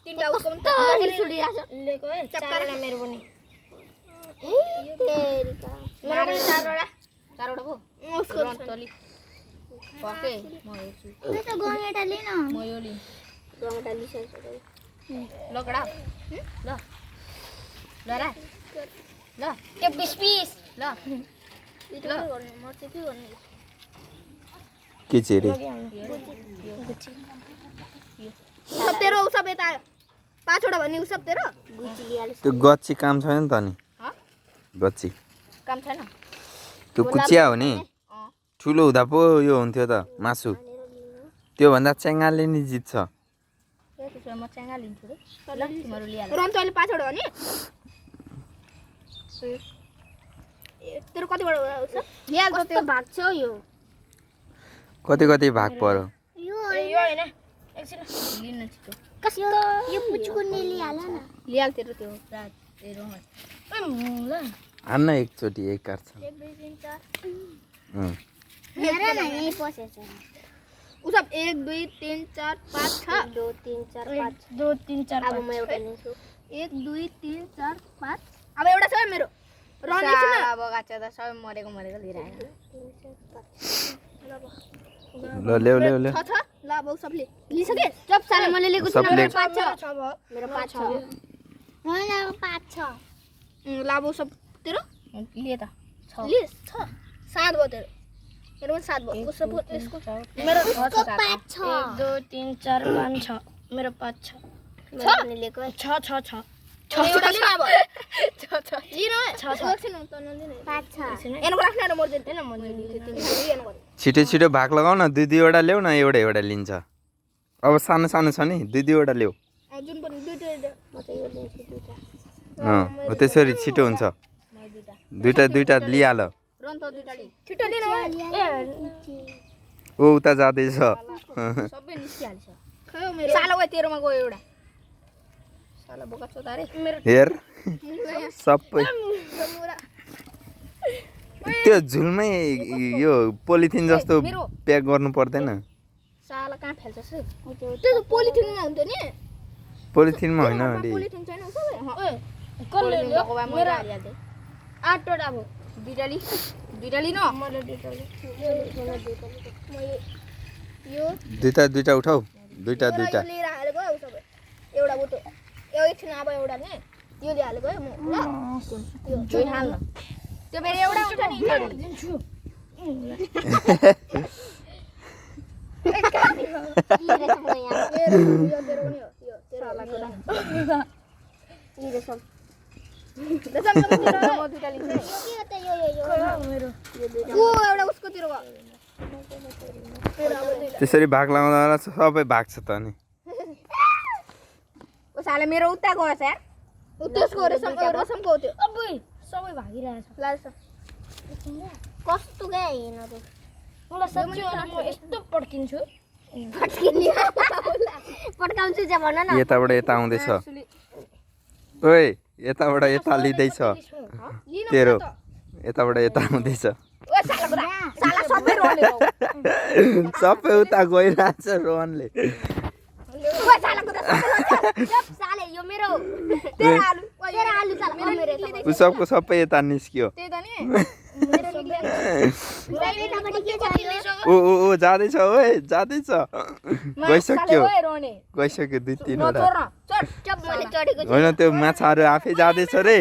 तीनटा उसको पनि छुडिराछ लेको है चारवटा मेरो पनि मेरो पनि चारवटा भो उसको तली पके म हेर्छु त्यो त गङ्गेटा लिन म यो लिन गङ्गेटा लिसकेको लकडा ल ल रा ल त्यो 20 पिस ल ल गर्ने म चाहिँ के गर्ने के चाहिँ रे सब तेरो सब यता पाँचवटा भन्ने सब तेरो गुची लिहाल्छ त्यो गच्ची काम छैन नि त नि गच्ची काम छैन त्यो कुचिया हो नि ठुलो हुँदा पो यो हुन्थ्यो त मासु त्यो भन्दा चेङ्गाले नि जित्छ त्यसो म चेङ्गा लिन्छु रे ल तिम्रो लिहाल रन तैले पाँचवटा हो नि तेरो कतिवटा छ लिहाल त त्यो भाग छ यो कति कति भाग पर्यो यो हैन एकछिन लिन छिटो कस्तो यो पुचकुन्ने लिहाल न लिहाल तेरो त्यो रात तेरो ल हान्न एकचोटि एक काट्छ 1 2 3 4 हेर न यही पसेछ उसब 1 2 3 4 5 6 2 3 4 5 2 3 4 अब म एउटा लिन्छु 1 2 3 4 5 अब एउटा छ मेरो रन लिन्छु न अब गाचा त सबै मरेको लिइराख्यो ल ल्याउ ल्याउ ल्याउ छ ल अब सबले लिसके जब साले मैले लिएको छु मेरो 5 छ मेरो 5 छ होइन 5 छ ल अब सब तेरो लिए त 6 लिस 6 7 भयो तेरो मेरो पनि 7 भयो उसको यसको मेरो 5 छ 1 2 3 4 5 6 मेरो 5 छ मैले लिएको 6 छ एउटा लिन अब 6 लिन 6 एकछिन त नलिन 5 छ एनको राख्न र मर्दैन हैन म लिनु छिटो छिटो भाग लगाउ न दुई दुईवटा ल्याउ न एउटा लिन्छ अब सानो सानो छ नि दुई दुईवटा ल्याउ जुन पनि दुईटा म त यो लिन्छु दुईटा हो त्यसरी छिटो हुन्छ दुईटा लिहाल रन त दुईटा लि छिटो लिन ऊ उता जाँदैछ सबै निस्किहाल्छ खयो मेरो साला गयो तेरोमा गयो एउटा साला बोका छोता रे मेरो हेर सबै त्यो झुलमै यो पोलिथिन जस्तो प्याक गर्नु पर्दैन साला कहाँ फेल्छस् त्यो पोलिथिनमा हुन्थ्यो नि पोलिथिनमा होइन रे पोलिथिन छैन सबै ओए कसले ल्याएको भए मैले हालिहाल्थे 8वटा अब दुईटा लिन मैले दुईटा यो दुईटा उठाऊ दुईटा लिएर हालेको हो सबै एउटा बोतो यो एकछिन अब एउटा नि यो लिहालेको है म ल यो जोइ हाल्न त्यो मेरो एउटा हुन्छ नि लिन्छु त्यसरी भाग लगाउँदा सबै भाग्छ त नि साले मेरो उता गएछ यार त्यसको रसमको त्यो अबै सबै भागिरहेछ लाछ कस्तो गए हैन त मलाई सच्ची म यस्तो पड्किन्छु पड्काउँछु जे भन न यताबाट यता आउँदैछ ओए यताबाट यता लिँदैछ तेरो यताबाट यता आउँदैछ सबै उता गइरहेछ रोहनले उसको सबै यता निस्कियो ओ जाँदैछ ओए जाँदैछ गइसक्यो 2-3वटा होइन त्यो माछाहरू आफै जाँदैछ रे